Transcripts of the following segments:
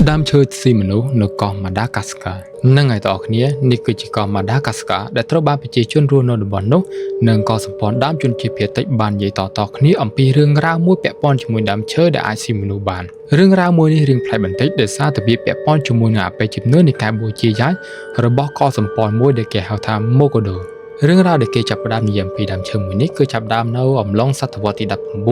ដើមឈើស៊ីមនុស្សនៅកោះម៉ាដាកាស្កានឹងហើយតើគ្នានេះគឺជាកោះម៉ាដាកាស្កាដែលត្រូវបានប្រជាជនរស់នៅតំបន់នោះនិងកោះសម្ព័ន្ធដើមជនជាតិភាគតិចបាននិយាយតៗគ្នាអំពីរឿងរ៉ាវមួយពាក់ព័ន្ធជាមួយដើមឈើដែលអាចស៊ីមនុស្សបានរឿងរ៉ាវមួយនេះរៀងប្លែកបន្តិចដោយសារតែវាពាក់ព័ន្ធជាមួយនឹងអបិយជំនឿនៃការបូជាយញ្ញរបស់កោះសម្ព័ន្ធមួយដែលគេហៅថាម៉ូកូដូរឿងរ៉ាវដែលគេចាប់ផ្ដើមនិយាយអំពីដើមឈើមួយនេះគឺចាប់ផ្ដើមនៅអំឡុងសតវត្សទី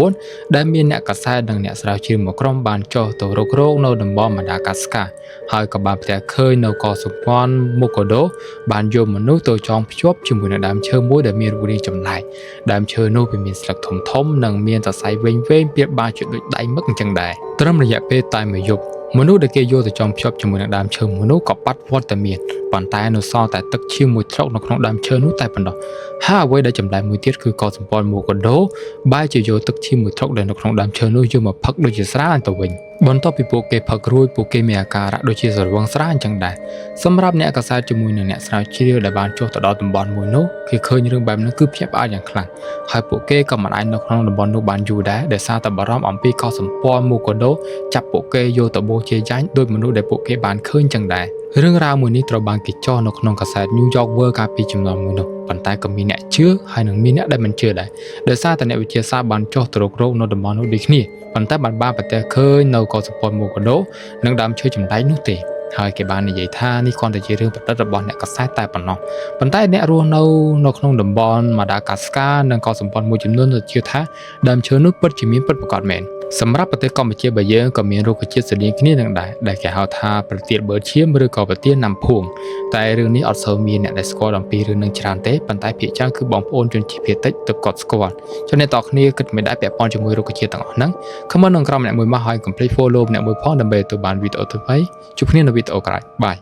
19ដែលមានអ្នកកាសែតនិងអ្នកស្រាវជ្រាវមួយក្រុមបានចុះទៅរុករកនៅតំបន់ម៉ាដាកាស្កាហើយក៏បានផ្ទះឃើញនៅកោះសម្ព័ន្ធម៉ូកូដូបានយកមនុស្សទៅចងភ្ជាប់ជាមួយនឹងដើមឈើមួយដែលមានរូបរាងចម្លែកដើមឈើនោះវាមានស្លឹកធំធំនិងមានសរសៃវែងៗប្រៀបបានជាដូចដៃមឹកអញ្ចឹងដែរត្រឹមរយៈពេលតែមួយយប់មនុស្សដែលគេយកទៅចងភ្ជាប់ជាមួយនឹងដើមឈើមួយនោះក៏បាត់វត្តមានប៉ុន្តែនៅសល់តែទឹកឈាមមួយថ្លុកនៅក្នុងដើមឈើនោះតែប៉ុណ្ណោះហើយអ្វីដែលចម្លែកមួយទៀតគឺកោះសម្ព័ន្ធម៉ូកូដូបែរជាយកទឹកឈាមមួយថ្លុកដែលនៅក្នុងដើមឈើនោះយកមកផឹកដូចជាស្រាទៅវិញបន្ទាប់ពីពួកគេផឹករួចពួកគេមានអាការៈដូចជាស្រវឹងស្រាអញ្ចឹងដែរសម្រាប់អ្នកកាសែតជាមួយនឹងអ្នកស្រាវជ្រាវដែលបានចុះទៅដល់តំបន់មួយនោះគេឃើញរឿងបែបនេះគឺភ្ញាក់ផ្អើលយ៉ាងខ្លាំងហើយពួកគេក៏មិនអាចនៅក្នុងតំបន់នោះបានយូរដែរដោយសារតែបារម្ភអំពីកោះសម្ព័ន្ធម៉ូកូដូចាប់ពួកគេយកទៅបូជាយញ្ញដោយមនុស្សដែលពួកគេបានឃើញចឹងដែររឿងរ៉ាវមួយនេះត្រូវបានគេចោះនៅក្នុងកាសែត New York World កាលពីជំនាន់មួយនោះប៉ុន្តែក៏មានអ្នកជឿហើយនិងមានអ្នកដែលមិនជឿដែរដោយសារតែអ្នកវិទ្យាសាស្ត្របានចុះទៅរុករកនៅតំបន់នោះដូចគ្នាប៉ុន្តែបានបានប្រទះឃើញនៅកោះសម្ព័ន្ធម៉ូកូដូនិងដើមឈើចម្លែកនោះទេហើយគេបាននិយាយថានេះគ្រាន់តែជារឿងប្រឌិតរបស់អ្នកកាសែតតែប៉ុណ្ណោះប៉ុន្តែអ្នករស់នៅនៅក្នុងតំបន់ម៉ាដាកាស្កានិងកោះសម្ព័ន្ធមួយចំនួនទៅជឿថាដើមឈើនោះពិតជាមានពិតប្រាកដមែនសម្រាប់ប្រទេសកម្ពុជាបើយើងក៏មានរុក្ខជាតិស្រដៀងគ្នានឹងដែរដែលគេហៅថាប្រទាលបឺឈាមឬក៏ប្រទាលណាំភួងតែរឿងនេះអត់សូវមានអ្នកដែលស្គាល់អំពីរឿងនឹងច្រើនទេប៉ុន្តែភាគច្រើនគឺបងប្អូនជនជាតិភាគតិចទើបគាត់ស្គាល់ចុះអ្នកតគ្នាគិតមិនដែរពាក់ព័ន្ធជាមួយរុក្ខជាតិទាំងអស់ហ្នឹង comment នៅក្រោមម្នាក់មួយមកហើយកុំភ្លេច follow ម្នាក់មួយផងដើម្បីទទួលបានវីដេអូថ្មីជួបគ្នានៅវីដេអូក្រោយ bye.